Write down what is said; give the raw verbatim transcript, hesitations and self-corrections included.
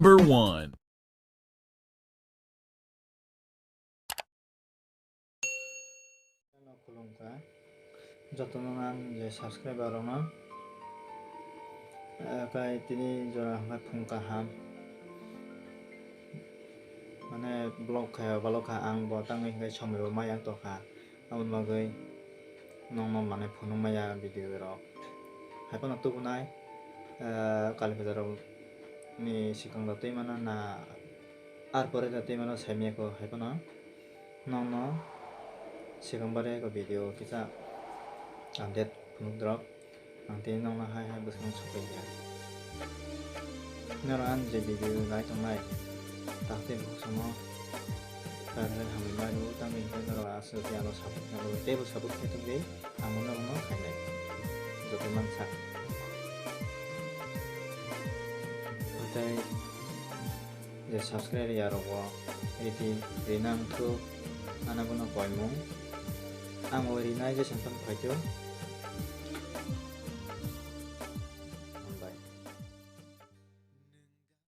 Number one. Khulumkha jotono ang je subscriber rokno, eh, kai tini jora hwnba phung kaham, mane vlog khe balok kha ang bo tangwi hwnkhai somoi bo maya tongkha. Aboni bagwi nokno mane phunuk maya video rok. Haiphano tubunai, eh, kali puja rok ni swkang da twi mano na ar pore da twi mano saimanya kho haiphano nokno swkang bare kho video kisa update phunuk drop. Ang tini nokno hai hai bwskango sokpaiya. Norok ani je video nai tongnai, tak tei bukhuk samo kaitor hambai mano, tamo hwnkhai norok aswk tei ano support khe teibo support khe tongdi, ang norokno khainai joto mansa. Tei je subscribe ya rok bo riti rina wngthuk, ano bono koimung. Ang bo rinai je samtang phaito.